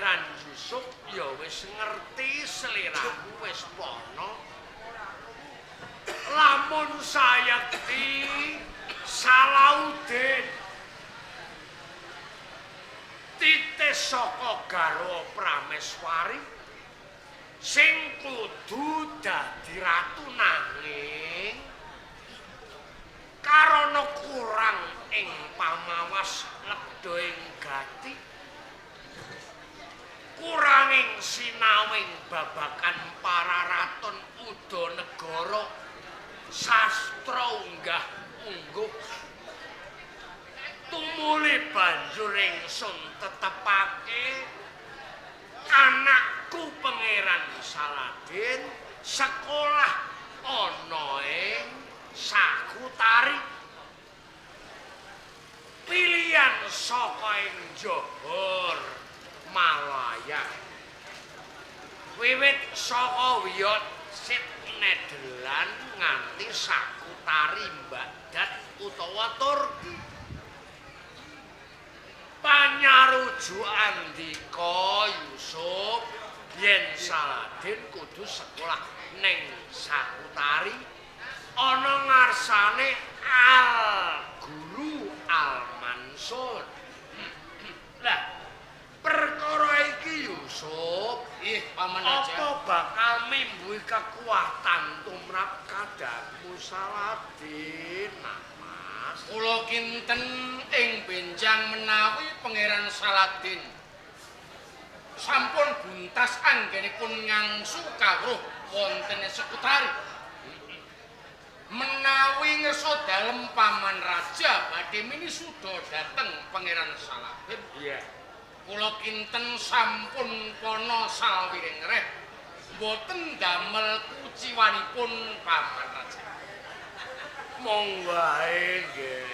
Pangeran Yusuf ya wis ngerti seliramu wis pono. Lamun sayekti Salahuddin titis saka garwa Prameswari sing kudu dadi ratu, nanging karana kurang ing pamawas lebda ing gati, kuranging sinawing babagan pararaton udanegara sastra unggah ungguh, tumuli banjur ingsun tetepake anakku Pangeran Saladin sekolah ana ing Sakutari. Pilihan saka ing Johor, Malaya. Wiwit saka wiyot Sit Nederland nganti Sakutari Baghdad utawa Turki. Panyaruju Andika Yusuf yen Saladin kudu sekolah ning Sakutari ana ngarsane Al Guru Al Mansur. Lah, perkara iki Yusuf, Ih, Paman Raja. Apa bakal mimbuhi kekuatan tumrap kadangmu Saladin, Mas? Kula kinten ing benjang menawi Pangeran Saladin sampun buntas anggenipun ngangsu kawruh wonten ing Sekutari. Menawi ngersa dalem Paman Raja badhe minisuda dhateng Pangeran Saladin. Iya. Kula kinten sampun pana salwiring reh mboten damel kuciwanipun Paman Raja. Mong wae, nggih.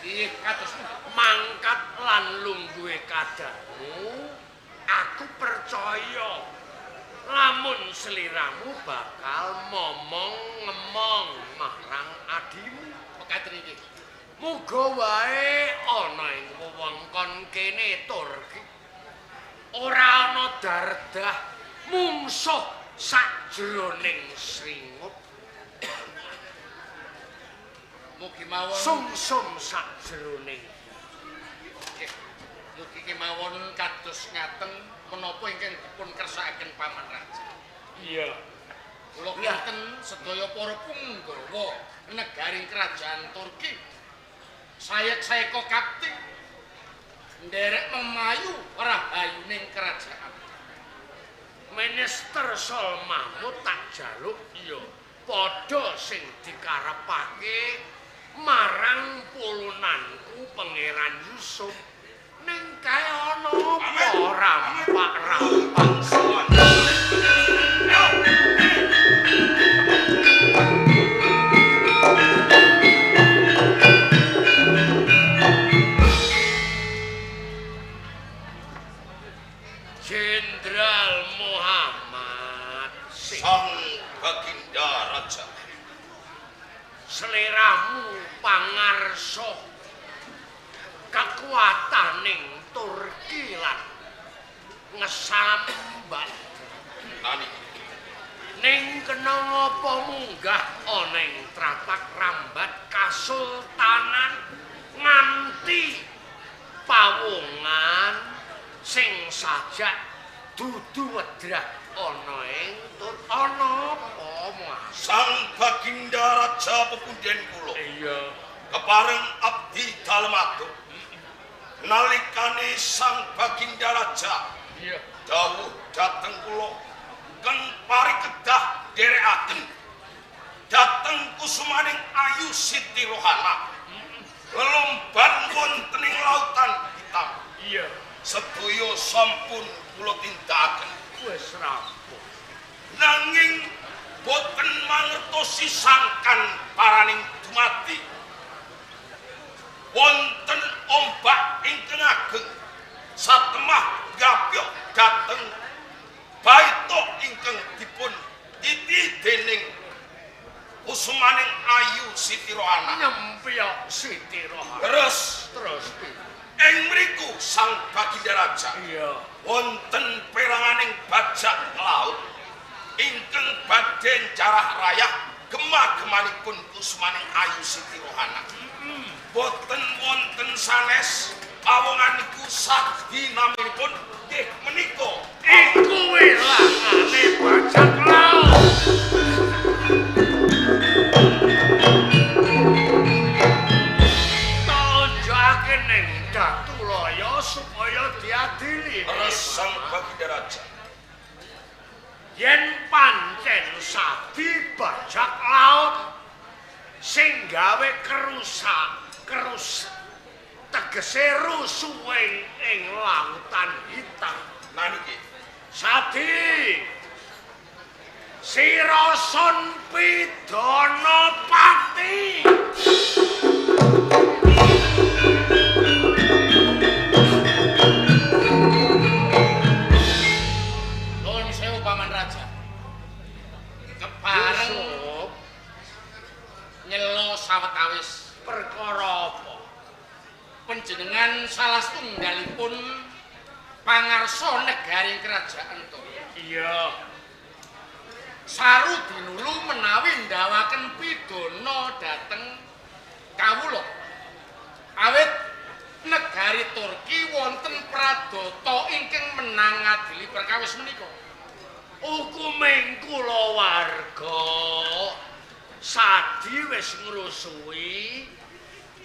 Nggih, kados pundi? Mangkat lan lungguhe kadangmu, aku percaya lamun seliramu bakal momong ngemong marang adimu. Mekaten iki. Muga wae ana ing wewengkon kene Turki ora ana dardah mungsuh sakjroning sringup. Mugi mawon sungsum sakjroning. Nggih. Mugi kemawon kados ngaten menapa ingkang dipun kersakaken Paman Raja. Iya. Kula kinten sedaya para punggawa negaring kerajaan Turki sayek-sayeka kapti nderek memayu rahayuning kerajaan. Minister Sol Mahmud tak jaluk ya padha sing dikarepake marang pulunanku Pangeran Yusuf. Ning kae ana apa rampak-rampak Sowan. Jenderal Muhammad sing Sang Baginda Raja. Seliramu pangarsa kekuataning Turki lan ngesambat. Nani? Ning kena ngapa munggah ana ing tratak rambat kasultanan nganti pawongan sing sajak dudu wedrah ana ing tur ana apa Mas? Sang Baginda Raja pepunden kula. Iya. Kepareng abdi dalem atur. Nalikane Sang Baginda Raja Iya. dawuh dhateng kula keng parikedah nderekaken dhateng kusumaning Ayu Siti Rohana lelomban wonten ing lautan hitam. Iya. Sedaya sampun kula tindakaken. Wis rampung. Nanging boten mangertosi sangkan paraning dumadi wonten ombak ingkang ageng satemah gapyok dhateng baito ingkang dipun titi dening kusumaning Ayu Siti Rohana. Nyempyok Siti Rohana. Terus Terus piye? Ing mriku Sang Baginda Raja. Iya. Wonten peranganing bajak laut ingkang badhe njarah rayah gemah-gemanipun kusumaning Ayu Siti Rohana. Boten wonten sanes pawongan niku Sadi naminipun nggih menika. Iku welangane bajak laut. Tonjokake ning Datulaya supaya diadili. Leres Sang Baginda Raja. Yen pancen Sadi bajak laut sing gawe kerusak, kerus tegese rusuhing ing lautan hitam. Nah niki Sadi sira sun pidana pati. Nuwun sewu Paman Raja. Kepareng Yusuf, nyelo sawetawis perkara apa? Panjenengan salah setunggalipun pangarsa negari kerajaan Toya. Iya. Saru dinulu menawi ndawaken pidana dhateng kawula. Awit negari Turki wonten pradata ingkang menang ngadili perkawis menika. Hukuming kulawarga Sadi wis ngrusuhi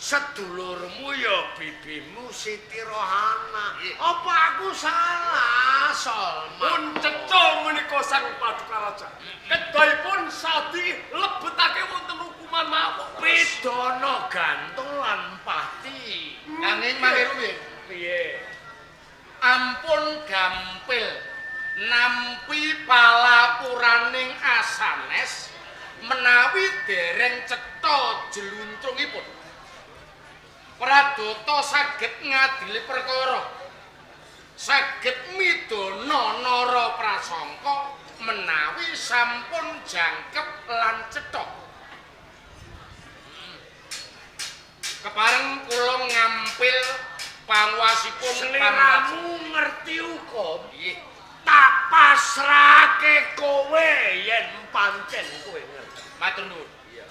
sedulurmu ya bibimu Siti Rohana. Apa aku salah, Salman? Pun cetha menika Sang Paduka Raja. Kedahipun Sadi lebetake wonten hukuman mawon. Pidana gantung lan pati. Nanging mangke rumiyin Piye? ampun gampil nampi palapuraning asanes menawi dereng cetha jeluntrungipun. Pradata saged ngadili perkara, saged midana nara prasangka menawi sampun jangkep lan cetha. Kepareng kula ngampil panguwasipun Sliramu ngerti hukum? Nggih. Tak pasrahke kowe yen pancen kowe ngerti. Matur nuwun. Iya.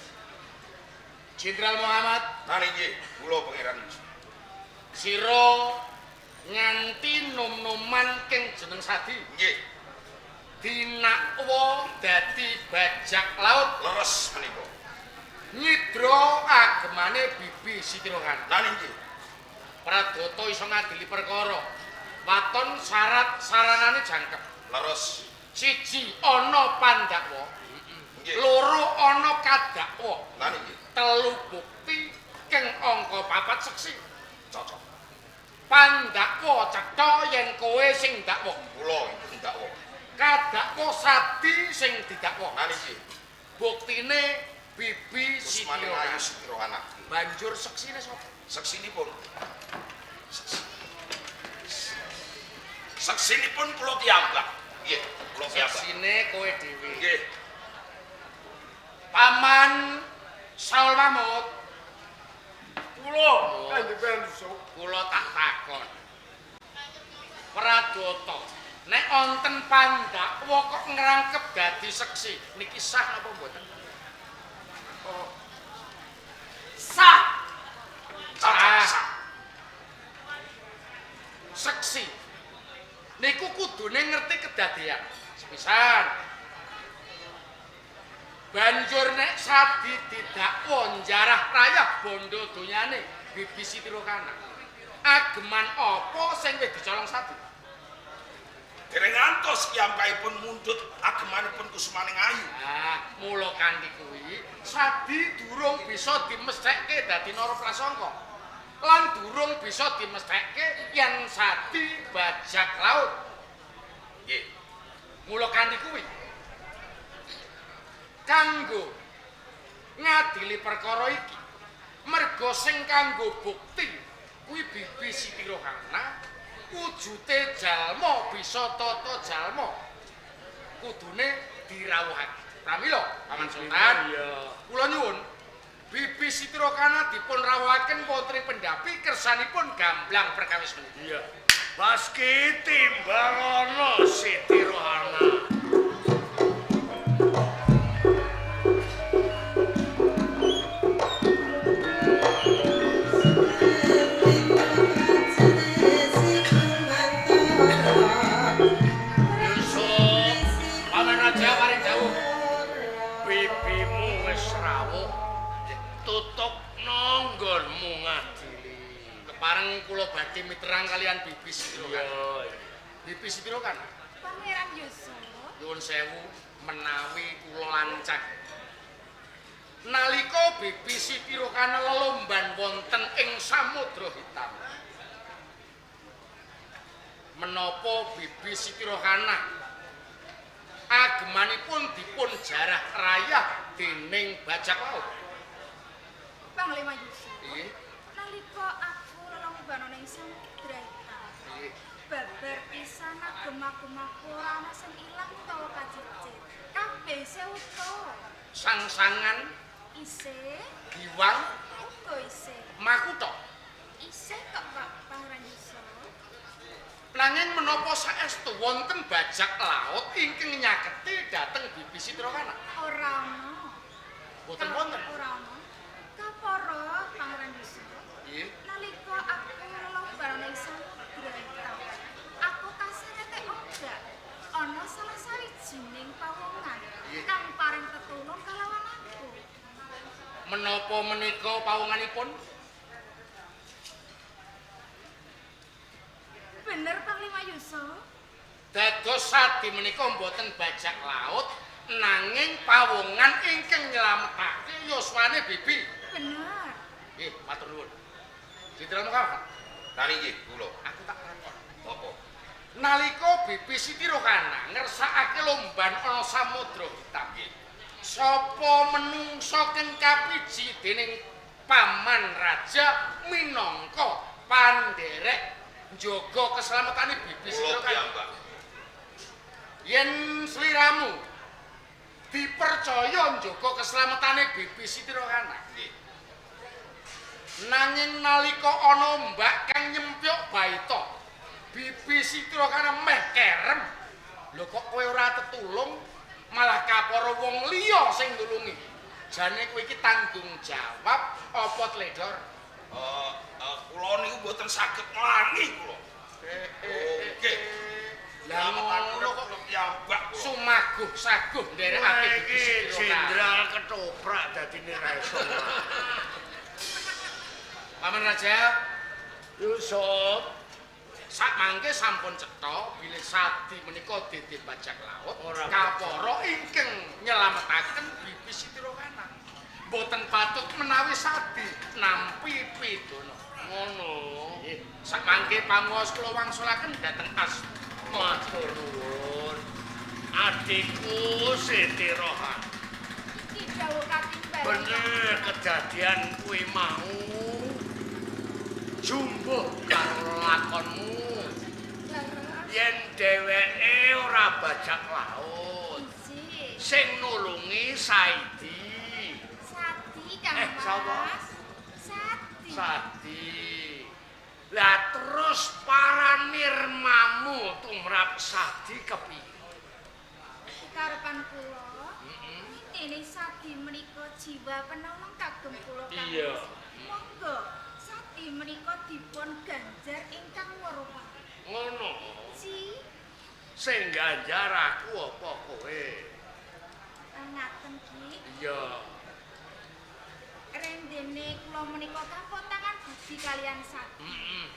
Jenderal Muhammad, Nah niki kula Pangeran Yusuf. sira nganti nom-noman keng jeneng Sadi Nggih, dinakwa dadi bajak laut leres menika. nyidra agemane Bibi Siti Rohana. Nah niki Pradata iso ngadili perkara. Waton syarat saranane jangkep. leres. Siji ana pandakwa, Nggih. loro ana kadakwa, Nah niki telu bukti keng angka papat seksi. cocok. Pandakwa cetha yen kowe sing dakwa. Kula ingkang dakwa. Kadakwa Sadi sing didakwa. Nah niki Buktine Bibi Siti Kusmaning Ayu Rohana. Siti Rohana. Banjur seksine sapa? Seksinipun. Seksinipun kula piyambak. Nggih, kula piyambak. Seksine kowe dhewe. Nggih. Paman Saul Mahmud, Kula Kanjeng Pangeran Yusuf. kula tak takon. Pradata, nek wonten pandakwa kok ngrangkep dadi seksi, niki sah napa mboten? Oh. Sah. Cocok Sah. sah. Seksi. Niku kudune ngerti kedadean. Sepisan. Banjur nek Sadi didakwa njarah rayah bondo donyane Bibi Siti Rohana. Ageman apa sing wis dicolong Sadi? Dereng ngantos piyambakipun mundhut agemanipun Kusumaning Ayu. Ah, mula kanthi kuwi Sadi durung bisa dimestheke dadi nara prasangka. Lan durung bisa dimestheke yen Sadi bajak laut. Nggih. Mula kanthi kuwi kanggo ngadili perkara iki merga sing kanggo bukti kuwi Bibi Siti Rohana wujute jalma bisa tata jalma kudune dirawuhake. Pramila Paman Sultan, Iya. kula nyuwun Bibi Siti Rohana dipun rawuhaken wonten ing pendhapi kersanipun gamblang perkawis menika. Iya. Baski timbangono Siti Rohana. Yusuf, Paman Raja paring dawuh. Bibimu wis rawuh. Tutukno nggonmu ngadili. Kepareng kula badhe miterang kalian Bibi Siti Rohana. Iya. Bibi Siti Rohana, Pangeran Yusuf, nyuwun sewu menawi kula lancang. Nalika Bibi Siti Rohana lelomban wonten ing Samudra Hitam. Menapa Bibi Siti Rohana agemanipun dipun jarah rayah dening bajak laut? Panglima Yusuf. Nggih. Nalika aku lelomban ning Samudra Hitam, Nggih. babar pisan agem-agemaku ora ana sing ilang utawa kacicit. Kabeh isih utuh. Sangsangan, Isih giwang, uga isih. makutha. Isih kok Pak Pangeran Yusuf. Nanging menapa saestu wonten bajak laut ingkang nyaketi dhateng Bibi Siti Rohana? Ora ana. Boten wonten. Ora ana. Kapara Pangeran Yusuf. Nggih. Nalika aku lelomban ning Samudra Hitam, aku kaserete ombak. Ana salah sawijining pawongan Nggih. kang paring tetulung kalawan aku. Menapa menika pawonganipun? Bener Panglima Yusuf? Dados sadi menika mboten bajak laut nanging pawongan ingkang nyelametake yuswane Bibi. Bener. Nggih, matur nuwun. Jenderal Muhammad, Nani nggih kula. aku tak takon. Napa? Nalika Bibi Siti Rohana ngersakake lomban ana Samudra Hitam, Nggih. sapa menungsa kang kapiji dening Paman Raja minangka pandherek njaga keselamatane Bibi Siti Kula Rohana? piyambak. Yen sliramu dipercaya njaga keselamatane Bibi Siti Rohana. Nggih. Nanging nalika ana ombak kang nyempyok baita, Bibi Siti Rohana meh kerem. Lho kok kowe ora tetulung, malah kapara wong liya sing nulungi. Jane kowe iki tanggung jawab apa tledor? Kula niku mboten saged nglangi kula. Oke. Lah ngono kok kula piyambak kula. sumaguh saguh nderekake Bibi Iki Siti Rohana. jenderal ketoprak dadine ra iso. Paman Raja, Yusuf, sak mangke sampun cetha bilih sadi menika dede bajak laut Ora kapara ingkang nyelametaken Bibi Siti Rohana. Mboten patut menawi sadi nampi pidana. Ngono. Sak mangke panguwas kula wangsulaken dhateng asma. Matur nuwun. Adikku Siti Rohana. Iki dawuh katimbal. Bener kedadian kuwi mau. Jumbuh karo lakonmu. Yen dheweke ora bajak laut, Iji. sing nulungi Saidi. Sadi Kang Eh, Mas. sapa? Sadi. Sadi. Lah terus paranirmamu tumrap Sadi kepiye? Karepan kula. Dene Sadi menika jiwa penolong kagem kula Kang. Iya. Mas. Monggo Sadi menika dipun ganjar ingkang werna. Ngono. Ci Sing ganjar aku apa kowe? ngaten ki. Iya. Rendene kula menika kapotangan budi kalian Sadi. Heeh.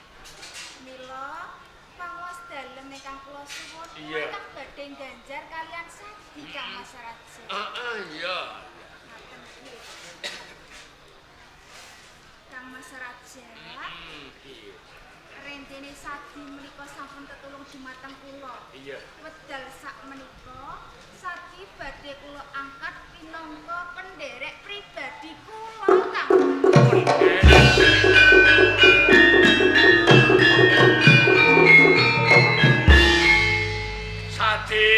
Mila panguwas dalem ingkang kula suwun Iya. ingkang badhe ganjar kalian Sadi Kang Mas Raja. Heeh, iya. Ngaten ki. Kang Mas Raja, Iya. rendene Sadi menika sampun tetulung dumateng kula. Iya. Wedal sak menika Sadi badhe kula angkat pinangka penderek pribadi kula Kang. Sadi.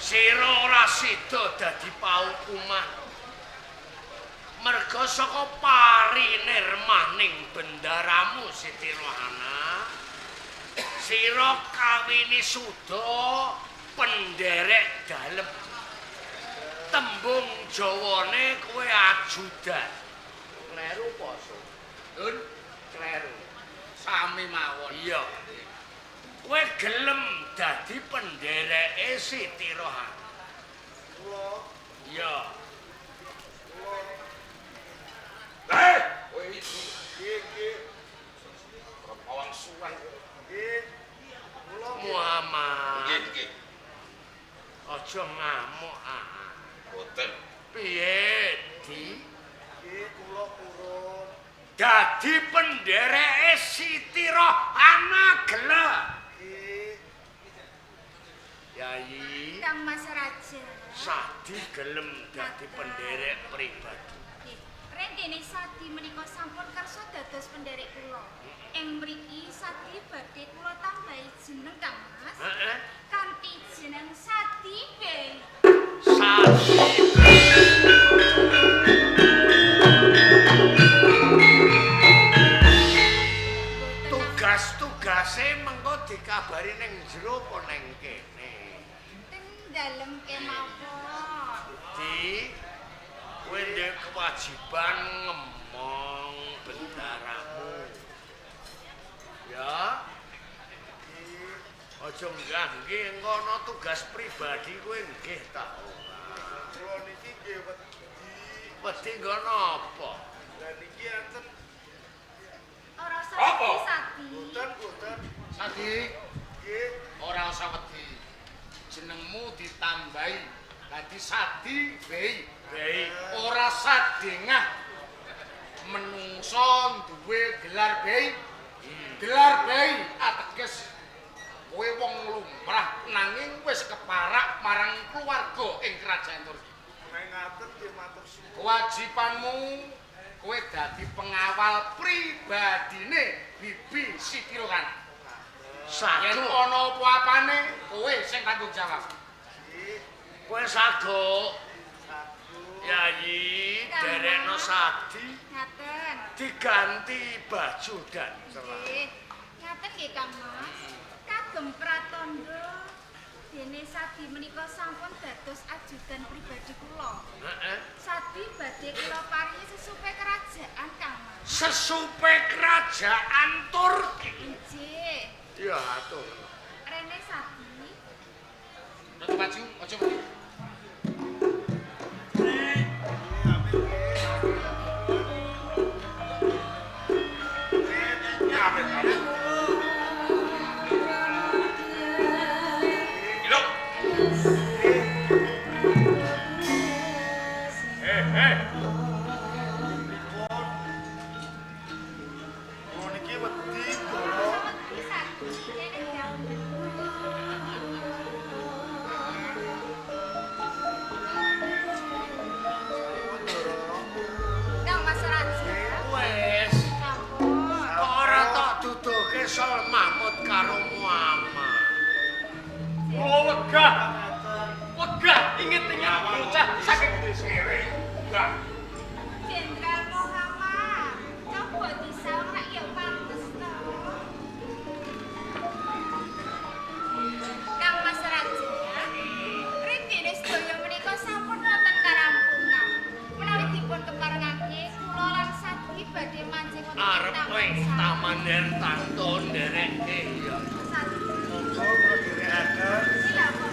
Sira ora sida dadi paukuman. Merga saka parinirmaning bendaramu Siti Rohana, sira kawini suda penderek dalem. Tembung Jawane kowe ajudan. Kleru poso. Nun, kleru. Sami mawon. Iya. Kowe gelem dadi pendereke Siti Rohana. Kula. Iya. Eh, kowe iki nggih. Pawang suweng. Nggih. Kula Muhammad. Nggih, nggih. Aja ngamuk ah. Boten. Piye, Di? Nggih, kula purun. Dadi pendereke Siti Rohana gelem. Nggih. Yayi. Kang Mas Raja. Sadi gelem dadi penderek pribadi. Nggih. Rentene Sadi menika sampun kersa dados penderek kula. Ing mriki Sadi badhe kula tambahi jeneng Kang Mas. Heeh. Kanthi jeneng Sadi Bey. Sadi Bey. Tugas-tugase mengko dikabari ning jero apa ning kene? Teng dalem kemawon. Di kowe ndek kewajiban ngemong bendaramu. Ya. Aja nggangge engko ana tugas pribadi kowe nggih ta ora. Kula niki nggih wedi. Wedi nggo napa? Lah niki enten Ora usah Apa? wedi Sadi. boten boten. Sadi, Nggih. ora usah wedi. Jenengmu ditambahi dadi Sadi Bey. Bey. Ora sadengah menungso duwe gelar Bey. Gelar Bey ateges kowe wong lumrah nanging wis keparak marang keluarga ing kerajaan Turki. Nek ngaten nggih matur suwun. Kewajibanmu kowe dadi pengawal pribadine Bibi Siti Rohana. Yen Sago. ana apa-apane kowe sing tanggung jawab. Nggih. Kowe sago. Sagu. Yayi, derekno Sadi Ngaten. diganti baju dan celana. Nggih. Ngaten nggih Kang Mas. Kagem pratandha dene Sadi menika sampun dados ajudan pribadi kula. Heeh. Sadi badhe kula paringi sesupe kerajaan Kang Mas. Sesupe kerajaan Turki. Nggih. Ya atur. Rene Sadi. Ratu maju, aja wedi. Amit, amit. Lho, Pripun? Kula niki wedi kula. Wedi Sadi kene daun. Kang Mas Raja. Wes, Sampun. kok ora tok duduhke Sol Mahmud karo Muhammad. Kula wegah. Wegah inget-inget bocah saking sere. Enggak. Jenderal Muhammad, coba disawang rak ya pantes to. Kang Mas Raja, rintine sedaya menika sampun wonten karampungan. Menawi dipun keparengake, kula lan Sadi badhe mancing wonten Arep Taman ing Sari. Taman Hertanto nderekke ya. Sadi. Monggo kula dherekaken. Sila kok.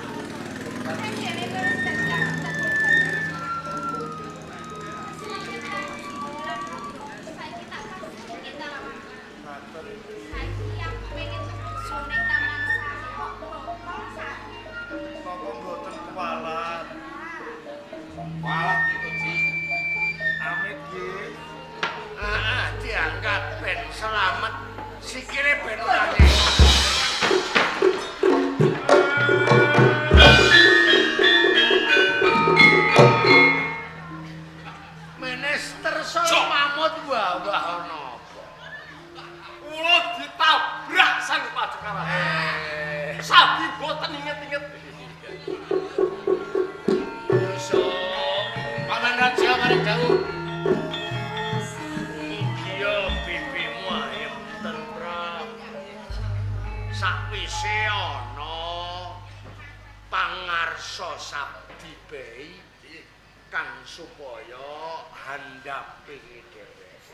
Rintine terus dagang. Saiki tak kasih kita Ngaten. Saiki aku pengen tuku ning Taman Sari kok bokong Sari. Napa mboten kuwalat? Walah itu, Ji. Amit nggih. Heeh, diangkat ben selamat. Sikile ben ora nyek. Minister Sol Cok. Mahmud wah wah ana apa? Kula ditabrak sang Paduka Raja. Sadi boten inget-inget. Yusuf, Paman Raja maring dawuh. Sakwise ana pangarsa sabdi bei kang supaya handapingi dheweke.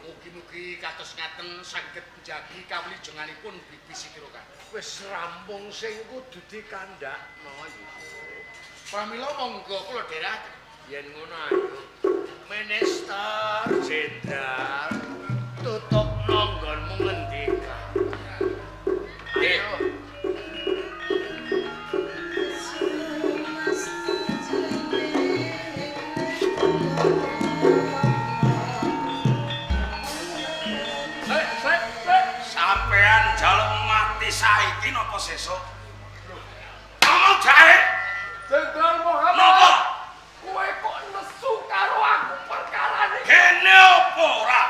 Mugi-mugi kados ngaten saged njagi kawilijenganipun Bibi Siti Rohana. Wis rampung sing kudu dikandhakno Yusuf. Pramila monggo kula dherekaken. Yen ngono ayo. Minister Jenderal tutupno nggonmu ngendikan. Ayo. Sik, sik, sik. Sampean njaluk mati saiki napa sesuk? Ngomong jae. Jenderal Muhammad. Napa? Kowe kok nesu karo aku perkarane? Kene apa ora?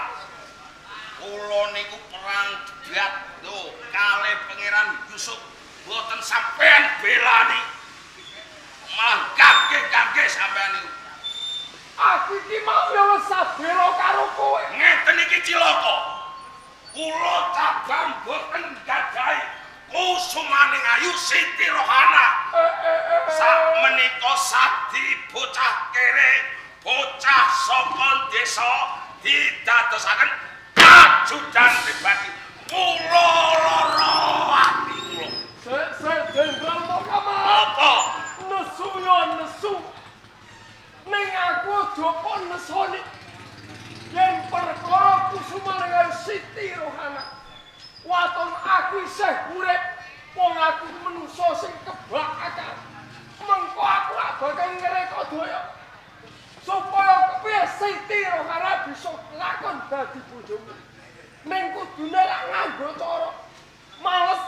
Kula niku perang debat lho kalih Pangeran Yusuf mboten sampean belani. Malah gage-gage sampean niku. Aku iki mau ya wis sabera karo kowe. Ngeten iki cilaka. Kula cabang mboten gadahi kusumaning ayu Siti Rohana. Sakmenika sadi bocah kere, bocah saka desa didadosaken kajudan pribadi. Kula lara ati kula. Sik, sik, Jenderal Muhammad. Apa? Nesu ya nesu. Ning aku aja kok nesoni. Yen perkara kusumane karo Siti Rohana. Waton aku isih urip, wong aku menungsa sing kebak akal. Mengko aku ora bakal ngreka daya. Supaya kepiye Siti Rohana bisa lakon dadi bojomu. Ning kudune lak nganggo cara males